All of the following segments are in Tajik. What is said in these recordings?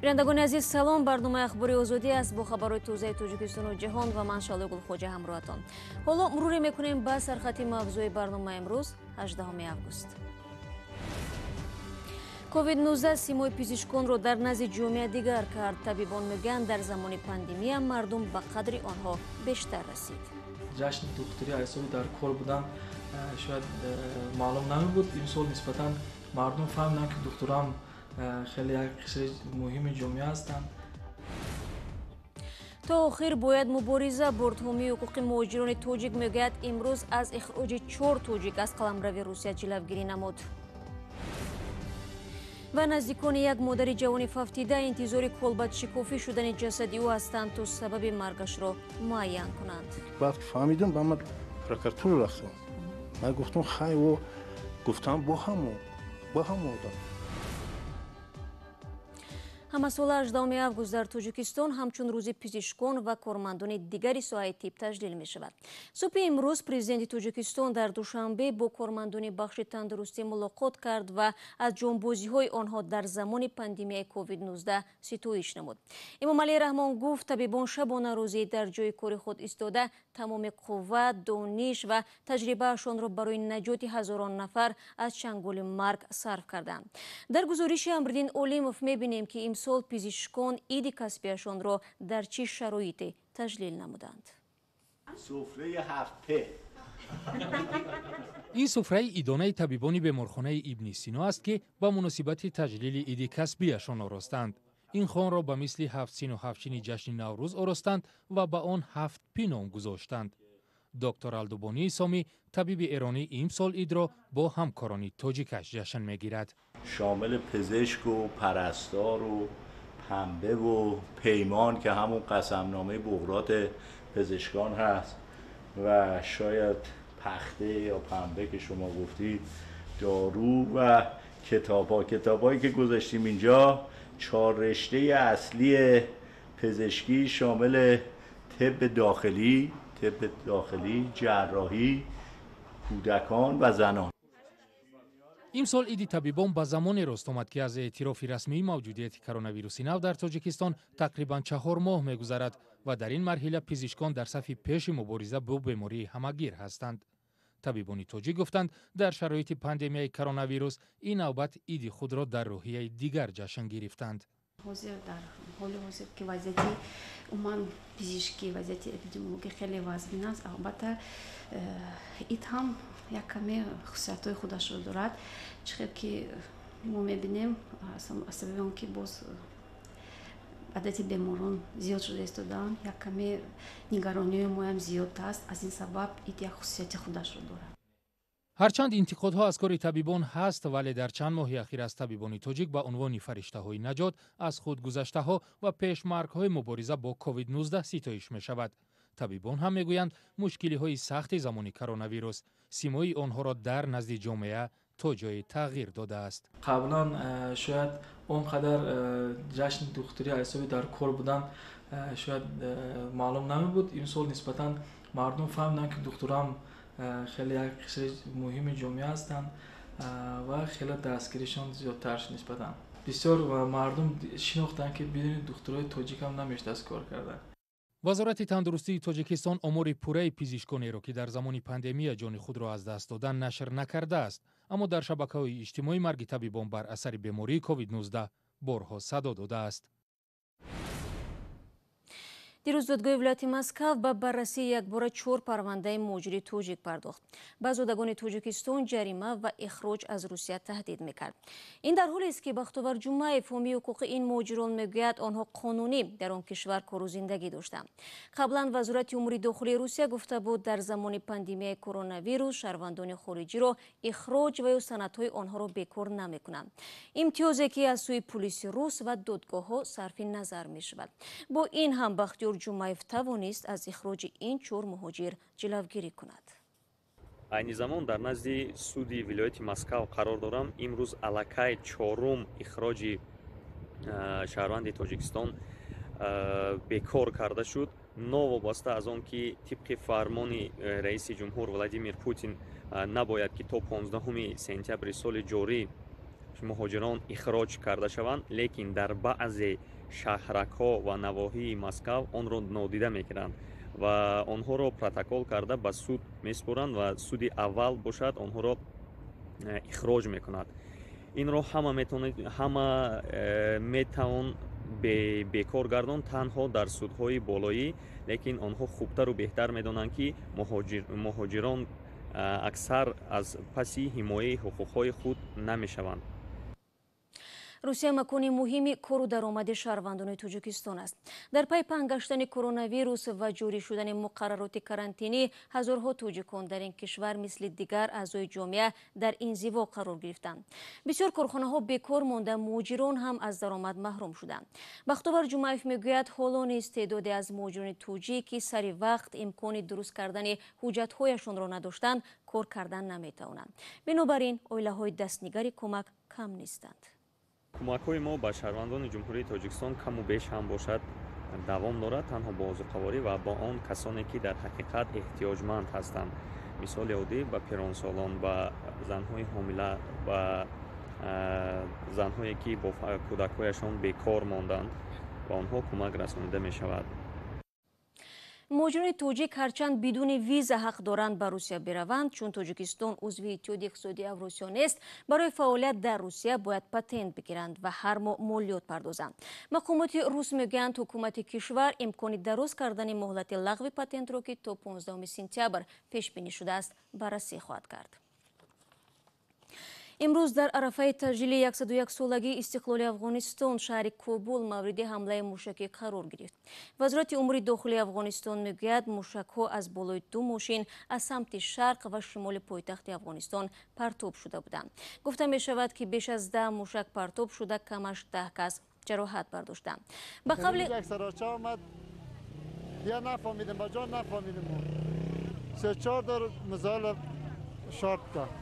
Бинандагони азиз, салом. Барномаи Ахбори Озодӣ аст бо хабарҳои тозаи Тоҷикистону ҷаҳон ва ман Шалои Гулхоҷа ҳамроҳатон. Ҳоло муруре мекунем ба сархати мавзӯи барномаи имрӯз, 18 август. Ковид-19 симои пизишконро дар назди ҷомеа дигар кард. Табибон мегӯянд, дар замони пандемия мардум ба қадри онҳо бештар расид. Ҷашни духтурӣ ҳисоби дар кор будан шояд маълум намебуд. Имсол нисбатан мардум фаҳмиданд, ки духтурам хеле як қишри муҳими ҷомеа ҳастанд. То охир бояд мубориза бурд. Ҳомии ҳуқуқи муҳоҷирони тоҷик мегӯяд, имрӯз аз ихроҷи чор тоҷик аз қаламрави Русия ҷилавгирӣ намуд. Ва наздикони як модари ҷавони фавтида интизори колбадшикофӣ шудани ҷасади ӯ ҳастанд, то сабаби маргашро муайян кунанд. Баъд фаҳмидам, ба ман прокуратура рафтам. Ман гуфтам, хай, о гуфтам, бо ҳамо одам. Ҳамасола 18 август дар Тоҷикистон ҳамчун рӯзи пизишкон ва кормандони дигари соҳаи тиб таҷлил мешавад. Субҳи имрӯз президенти Тоҷикистон дар Душанбе бо кормандони бахши тандурустӣ мулоқот кард ва аз ҷонбозиҳои онҳо дар замони пандемияи ковид-19 ситоиш намуд. Эмомалӣ Раҳмон гуфт, табибон шабонарӯзӣ дар ҷои кори худ истода, тамоми қувват, дониш ва таҷрибаашонро барои наҷоти ҳазорон нафар аз чанголи марг сарф карданд. Дар гузориши Амриддин Олимов мебинем, ки имсол пизишкон иди касбиашонро дар чӣ шароите таҷлил намуданд. Суфраи ҳафт. Ин суфраи идонаи табибони беморхонаи Ибни Сино аст, ки ба муносибати таҷлили иди касбиашон оростанд. Ин хонро ба мисли ҳафт сину ҳафтчини ҷашни Наврӯз оростанд ва ба он ҳафт пи ном гузоштанд. Доктор Алдубонии Сомӣ, табиби эронӣ, имсол идро бо ҳамкорони тоҷикаш ҷашн мегирад. Шомили пизишку парастору панбе ва пеймон, ки ҳамун қасамномаи буғрот пизишкон ҳаст, ва шояд пахте ё панбе, ки шумо гуфтید, дору ва китобҳо. Китобҳое ки гузоштیم инҷо, чор رشته اصلی پزشکی، شامل طب داخلی، جراحی، کودکان و زنان. Имсол иди табибон ба замоне рост омад, ки аз эътирофи расмии мавҷудияти коронавируси нав дар Тоҷикистон тақрибан 4 моҳ мегузарад ва дар ин марҳила пизишкон дар сафи пеши мубориза бо бемории ҳамагир ҳастанд. Табибони тоҷик гуфтанд, дар шароити пандемияи коронавирус ин навбат иди худро дар рӯҳияи дигар ҷашн гирифтанд. Ҳозир, дар ҳоли ҳозир, ки вазъияти умуман пизишкӣ, вазъияти эпидемиологӣ хеле вазнин аст, албатта, ид ҳам як каме хусусиятҳои худашро дорад. Чӣ хел ки мо мебинем, аз сабаби он ки боз адади беморон зиёд шуда истодаанд, як каме нигаронии моям зиёд аст. Аз ин сабаб ид як хусусияти худашро дорад. Ҳарчанд интиқодҳо аз кори табибон ҳаст, вале дар чанд моҳи ахир аз табибони тоҷик ба унвони фариштаҳои наҷот, аз худгузаштаҳо ва пешмаргҳои мубориза бо ковид-19 ситоиш мешавад. Табибон ҳам мегӯянд, мушкилиҳои сахти замони коронавирус симои онҳоро дар назди ҷомеа то ҷое тағйир додааст. Қаблан шояд он қадар ҷашни духтурӣ ҳисоби дар кор будан шояд маълум намебуд. Имсол нисбатан мардум фаҳмиданд, ки духтурам хеле як қишри муҳими ҷомеа ҳастанд ва хеле дастгиришон зиёдтар шуд. Нисбатан бисёр мардум шинохтанд, ки бидуни духтурои тоҷикам намешудааст кор кардан. Вазорати тандурустии Тоҷикистон омори пурраи пизишконеро, ки дар замони пандемия ҷони худро аз даст додан, нашр накардааст, аммо дар шабакаҳои иҷтимоӣ марги табибон бар асари бемории ковид-19 борҳо садо додааст. Дирӯз додгоҳи вилояти Москав ба баррасии якбора чор парвандаи муҳоҷири тоҷик пардохт. Ба зодагони Тоҷикистон ҷарима ва ихроҷ аз Русия таҳдид мекард. Ин дар ҳолест, ки Бахтовар Ҷумаев, ҳомии ҳуқуқи ин муҳоҷирон, мегӯяд, онҳо қонунӣ дар он кишвар кору зиндагӣ доштанд. Қаблан Вазорати умури дохилии Русия гуфта буд, дар замони пандемияи коронавирус шаҳрвандони хориҷиро ихроҷ ва ё санадҳои онҳоро бекор намекунанд, имтиёзе ки аз сӯи пулиси рус ва додгоҳҳо сарфи назар мешавад. Бо ин ҳам Бахтиёр Ҷумаев тавонист аз ихроҷи ин чор муҳоҷир ҷилавгирӣ кунад. Айни замон дар назди суди вилояти Москав қарор дорам. Имрӯз аллакай чорум ихроҷи шаҳрванди Тоҷикистон бекор карда шуд. Новобаста аз он ки тибқи фармони раиси ҷумҳур Владимир Путин набояд ки то 15 сентябри соли ҷорӣ Муҳоҷирон ихроҷ карда шаванд, лекин дар баъзе шаҳракҳо ва навоҳии Москав онро нодида мегиранд ва онҳоро протокол карда ба суд месупоранд ва суди аввал бошад онҳоро ихроҷ мекунад. Инро ҳама метавонед, ҳама метавон бекор гардон танҳо дар судҳои болоӣ, лекин онҳо хубтару беҳтар медонанд, ки муҳоҷирон аксар аз паси ҳимояи ҳуқуқҳои худ намешаванд. Русия макони муҳими кору даромади шаҳрвандони Тоҷикистон аст. Дар пай паҳн гаштани коронавирус ва ҷорӣ шудани муқаррароти карантинӣ, ҳазорҳо тоҷикон дар ин кишвар мисли дигар аъзои ҷомеа дар инзиво қарор гирифтанд. Бисёр корхонаҳо бекор монда, муҳоҷирон ҳам аз даромад маҳрум шуданд. Бахтовар Ҷумаев мегӯяд, ҳоло низ теъдоде аз муҳоҷирони тоҷик, ки сари вақт имкони дуруст кардани ҳуҷҷатҳояшонро надоштанд, кор кардан наметавонанд. Бинобар ин оилаҳои дастнигари кӯмак кам нестанд. Кӯмакҳои мо ба шаҳрвандони Ҷумҳурии Тоҷикистон каму беш ҳам бошад давом дорад, танҳо бо озуқаворӣ ва бо он касоне, ки дар ҳақиқат эҳтиёҷманд ҳастанд. Мисоли оддӣ ба пиронсолон, ба занҳои ҳомила, ба занҳое, ки бо кӯдакҳояшон бекор монданд, ба онҳо кӯмак расонида мешавад. Муҳоҷирони тоҷик ҳарчанд бидуни виза ҳақ доранд ба Русия бираванд, чун Тоҷикистон узви Иттиҳоди иқтисодии Авросиё нест, барои фаъолият дар Русия бояд патент бигиранд ва ҳар моҳ молиёт пардозанд. Мақомоти рус мегӯянд, ҳукумати кишвар имкони дароз кардани муҳлати лағви патентро, ки то 15 сентябр пешбинӣ шудааст, баррасӣ хоҳад кард. Имрӯз дар арафаи таҷлили 101-солагии истиқлоли Афғонистон шаҳри Кобул мавриди ҳамлаи мушакӣ қарор гирифт. Вазорати умури дохилии Афғонистон мегӯяд, мушакҳо аз болои ду мошин аз самти шарқ ва шимоли пойтахти Афғонистон партоб шуда буданд. Гуфта мешавад, ки беш аз 10 мушак партоб шуда, камаш 10 кас ҷароҳат бардоштанд. Ба қавли я нафаҳмидем, ба ҷон нафаҳмидем. Се чор дор мизоил шорт кард.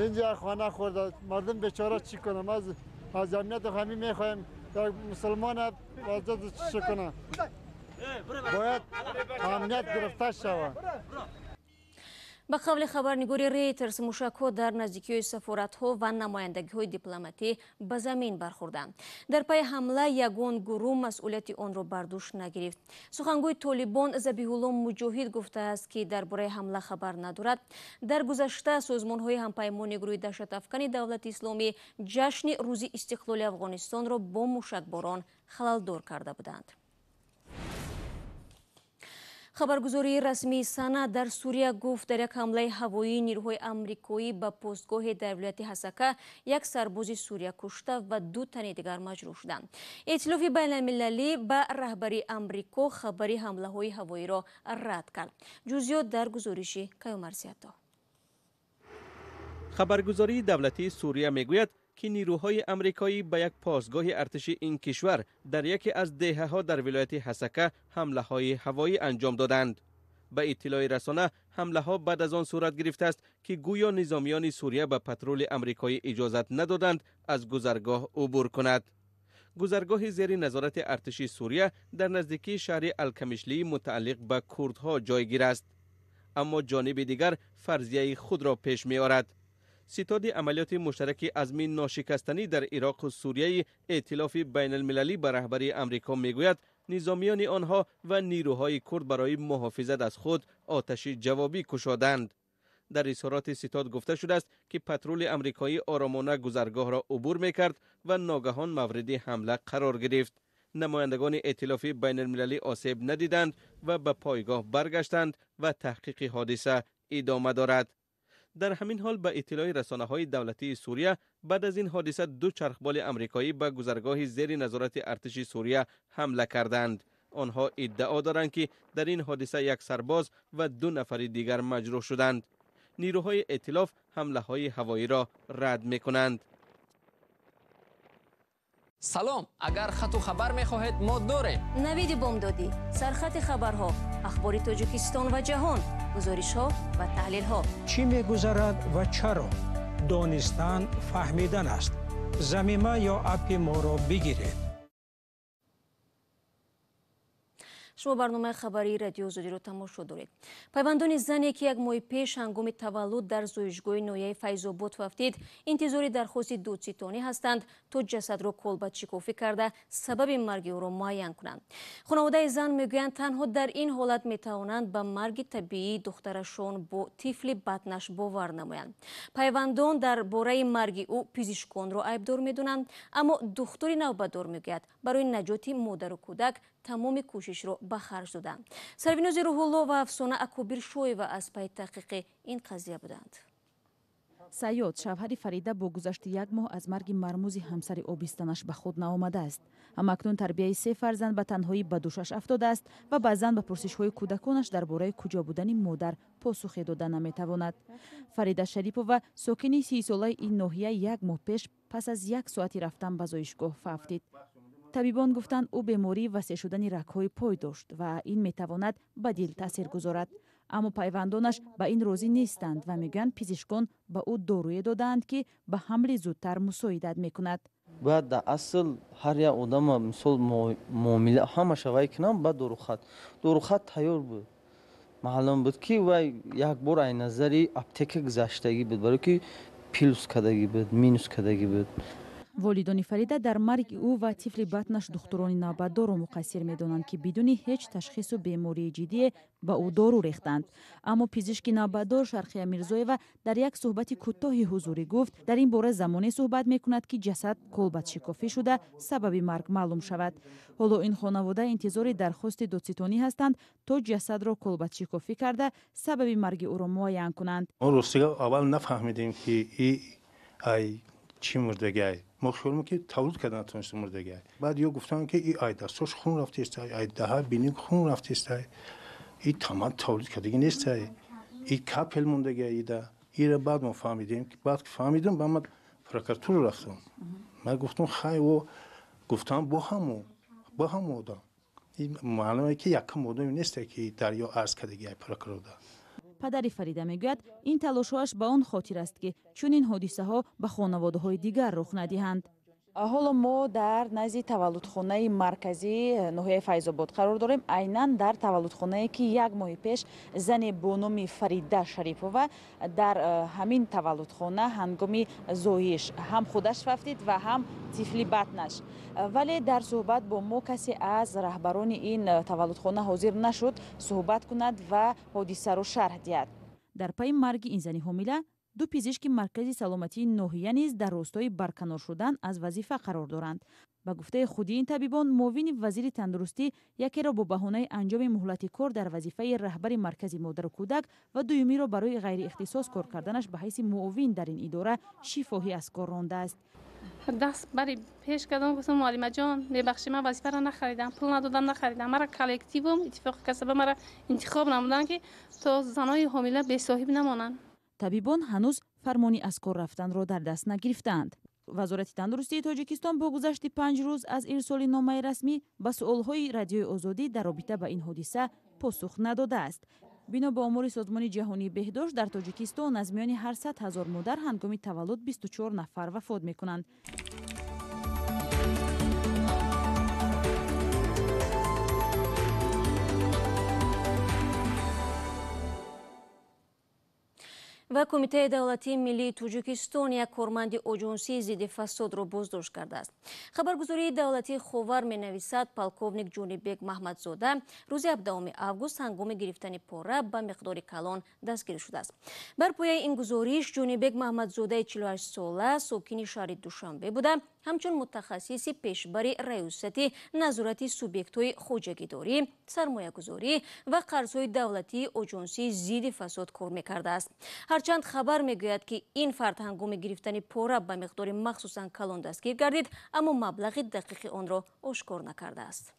Инҷа хона хӯрда, мардум бечора чӣ кунам? Аз амният ҳамин мехоҳем, як мусулмон вазъият чӣ кунам? Бояд амният гирифта шавад. Ба қавли хабарнигори Рейтерс, мушакҳо дар наздикиҳои сафоратҳо ва намояндагиҳои дипломатӣ ба замин бархӯрданд. Дар пайи ҳамла ягон гурӯҳ масъулияти онро бар дӯш нагирифт. Сухангӯи Толибон Забиҳулло Муҷоҳид гуфтааст, ки дар бораи ҳамла хабар надорад. Дар гузашта созмонҳои ҳампаймони гурӯҳи даҳшатафкани Давлати Исломӣ ҷашни рӯзи истиқлоли Афғонистонро бо мушакборон халалдор карда буданд. Хабаргузории расмии Сана дар Сурия гуфт, дар як ҳамлаи ҳавоии нирӯҳои амрикоӣ ба постгоҳе дар вилояти Ҳасака як сарбози Сурия кушта ва ду тани дигар маҷрӯҳ шуданд. Эътилофи байналмилалӣ ба раҳбарии Амрико хабари ҳамлаҳои ҳавоиро рад кард. Ҷузъиёт дар гузориши Каюмарсиято. Хабаргузории давлатии Сурия мегӯяд, ки нирӯҳои амрикоӣ ба як посгоҳи артиши ин кишвар дар яке аз деҳаҳо дар вилояти Ҳасака ҳамлаҳои ҳавоӣ анҷом доданд. Ба иттилои расона, ҳамлаҳо баъд аз он сурат гирифтааст, ки гӯё низомиёни Сурия ба патрули амрикоӣ иҷозат надоданд аз гузаргоҳ убур кунад. Гузаргоҳи зери назорати артиши Сурия дар наздикии шаҳри Алкамишлии мутааллиқ ба курдҳо ҷойгир аст. Аммо ҷониби дигар фарзияи худро пеш меорад. Ситоди амалиёти муштараки азми ношикастанӣ дар Ироқу Сурияи эътилофи байналмилалӣ ба раҳбарии Амрико мегӯяд, низомиёни онҳо ва нирӯҳои курд барои муҳофизат аз худ оташи ҷавобӣ кушоданд. Дар изҳороти ситод гуфта шудааст, ки патрули амрикоӣ оромона гузаргоҳро убур мекард ва ногаҳон мавриди ҳамла қарор гирифт. Намояндагони эътилофи байналмилалӣ осеб надиданд ва ба пойгоҳ баргаштанд ва таҳқиқи ҳодиса идома дорад. Дар ҳамин ҳол, ба иттилои расонаҳои давлатии Сурия, баъд аз ин ҳодиса ду чархболи амрикоӣ ба гузаргоҳи зери назорати артиши Сурия ҳамла карданд. Онҳо иддао доранд, ки дар ин ҳодиса як сарбоз ва ду нафари дигар маҷрӯҳ шуданд. Нирӯҳои эътилоф ҳамлаҳои ҳавоиро рад мекунанд. Салом, агар хату хабар мехоҳед, мо дорем. Навиди бомдодӣ, сархати хабарҳо, ахбори Тоҷикистон ва ҷаҳон, гузоришҳо ва таҳлилҳо. Чӣ мегузарад ва чаро? Донистан фаҳмидан аст. Замима ё аппи моро бигиред. Шумо Шумо барномаи хабарии Радио Озодиро тамошо доред. Пайвандони зане, ки як моҳи пеш ҳангоми таваллуд дар зоишгоҳи ноҳияи Файзобод фавтид, интизори дархости додситонӣ ҳастанд, то ҷасадро колбадшикофӣ карда сабаби марги ӯро муайян кунанд. Хонаводаи зан мегӯянд, танҳо дар ин ҳолат метавонанд ба марги табиии духтарашон бо тифли батнаш бовар намоянд. Пайвандон дар бораи марги ӯ пизишконро айбдор медонанд, аммо духтури навбатдор мегӯяд, барои наҷоти модару кӯдак тамоми кӯшишро ба харҷ доданд. Сарвинози Рӯҳулло ва Афсона Акобиршоева аз пайи таҳқиқи ин қазия буданд. Саёд, шавҳари Фарида, бо гузашти як моҳ аз марги мармузи ҳамсари обистанаш ба худ наомадааст. Ҳамакнун тарбияи се фарзанд ба танҳоӣ ба дӯшаш афтодааст ва баъзан ба пурсишҳои кӯдаконаш дар бораи куҷо будани модар посухе дода наметавонад. Фарида Шарипова, сокини 30-солаи ин ноҳия, як моҳ пеш пас аз як соати рафтан ба зоишгоҳ фавтид. Табибон гуфтанд, ӯ бемории васеъ шудани рагҳои пой дошт ва ин метавонад ба дил таъсир гузорад. Аммо пайвандонаш ба ин розӣ нестанд ва мегӯянд, пизишкон ба ӯ доруе додаанд, ки ба ҳамли зудтар мусоидат мекунад. Бояд дар асл ҳар як одама, мисол, муомила ҳамаша вай кунам, баъд дорухат тайёр буд. Маълум буд, ки вай як бор ай назари аптека гузаштагӣ буд, барое ки плюс кардагӣ буд, минус кардагӣ буд. Волидони Фарида дар марги ӯ ва тифли батнаш духтурони навбатдорро муқассир медонанд, ки бидуни ҳеҷ ташхису бемории ҷиддие ба ӯ дору рехтанд. Аммо пизишки навбатдор Шарқия Мирзоева дар як суҳбати кӯтоҳи ҳузурӣ гуфт, дар ин бора замоне суҳбат мекунад, ки ҷасад колбадшикофӣ шуда сабаби марг маълум шавад. Ҳоло ин хонавода интизори дархости додситонӣ ҳастанд, то ҷасадро колбадшикофӣ карда сабаби марги ӯро муайян кунанд. Мо ростига аввал нафаҳмидем, ки и ай чӣ мурдагиай. Мо хиёлмо, ки тавлуд карда натавониста мурдагиай. Баъд ё гуфтанд, ки и ай дастош хун рафтестай, ай даҳа бини хун рафтестай, и тамам тавлуд кардагӣ нестай, и капель мондагиай ида. Ира баъд мо фаҳмидем. Баъд ки фаҳмидем, ба ман прокуратура рафтам. Ман гуфтам, хай, о гуфтам, бо ҳаму одам. Маълуме, ки якум одаме нестай, ки дарё арз кардагиай прокурорда. Падари Фарида мегӯяд, ин талошҳояш ба он хотир аст, ки чунин ҳодисаҳо ба хонаводаҳои дигар рух надиҳанд. Ҳоло мо дар назди таваллудхонаи марказии ноҳияи Файзобод қарор дорем, айнан дар таваллудхонае, ки як моҳи пеш зане бо номи Фарида Шарипова дар ҳамин таваллудхона ҳангоми зоиш ҳам худаш фавтид ва ҳам тифли батнаш. Вале дар суҳбат бо мо касе аз раҳбарони ин таваллудхона ҳозир нашуд суҳбат кунад ва ҳодисаро шарҳ диҳад. Дар пайи марги ин зани ҳомила ду пизишки маркази саломатии ноҳия низ дар ростои барканор шудан аз вазифа қарор доранд. Ба гуфтаи худи ин табибон, муовини вазири тандурустӣ якеро бо баҳонаи анҷоми муҳлати кор дар вазифаи раҳбари маркази модару кӯдак ва дуюмиро барои ғайриихтисос кор карданаш ба ҳайси муовин дар ин идора шифоҳӣ аз кор рондааст. Даст бари пеш кардам, гуфтам: «Муаллимаҷон, мебахшӣ, ман вазифаро нахаридам, пул надодам, нахаридам. Мара коллективум, иттифоқи касаба мара интихоб намуданд, ки то занои ҳомила бесоҳиб намонанд». Табибон ҳанӯз фармони аз кор рафтанро дар даст нагирифтаанд. Вазорати тандурустии Тоҷикистон бо гузашти 5 рӯз аз ирсоли номаи расмӣ ба суолҳои Радиои Озодӣ дар робита ба ин ҳодиса посух надодааст. Бино ба омори Созмони ҷаҳонии беҳдошт, дар Тоҷикистон аз миёни ҳар 100 000 модар ҳангоми таваллуд 24 нафар вафот мекунанд. Ва Кумитаи давлатии миллии Тоҷикистон як корманди оҷонсии зидди фасодро боздошт кардааст. Хабаргузории давлатии Ховар менависад, полковник Ҷонибек Маҳмадзода рӯзи 17 август ҳангоми гирифтани пора ба миқдори калон дастгирӣ шудааст. Бар пояи ин гузориш, Ҷонибек Маҳмадзодаи 48 сола сокини шаҳри Душанбе буда, ҳамчун мутахассиси пешбари раёсати назорати субъектҳои хоҷагидорӣ, сармоягузорӣ ва қарзҳои давлатии оҷонсии зидди фасод кор мекардааст. Ҳарчанд хабар мегӯяд, ки ин фард ҳангоми гирифтани пора ба миқдори махсусан калон дастгир гардид, аммо маблағи дақиқи онро ошкор накардааст.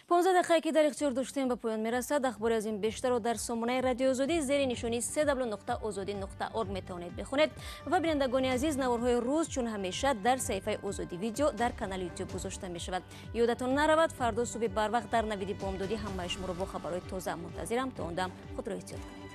15 дақиқае, ки дар ихтиёр доштем, ба поён мерасад. Ахбори аз ин бештарро дар сомонаи Радиои Озодӣ зери нишони cw.ozodi.org метавонед бихонед. Ва бинандагони азиз, наворҳои рӯз чун ҳамеша дар саҳифаи Озодӣ Видео дар канали Ютуб гузошта мешавад. Ёдатон наравад, фардо субҳи барвақт дар Навиди бомдодӣ ҳамаи шуморо бо хабарҳои тоза мунтазирам. То он дам худро эҳтиёт кунед.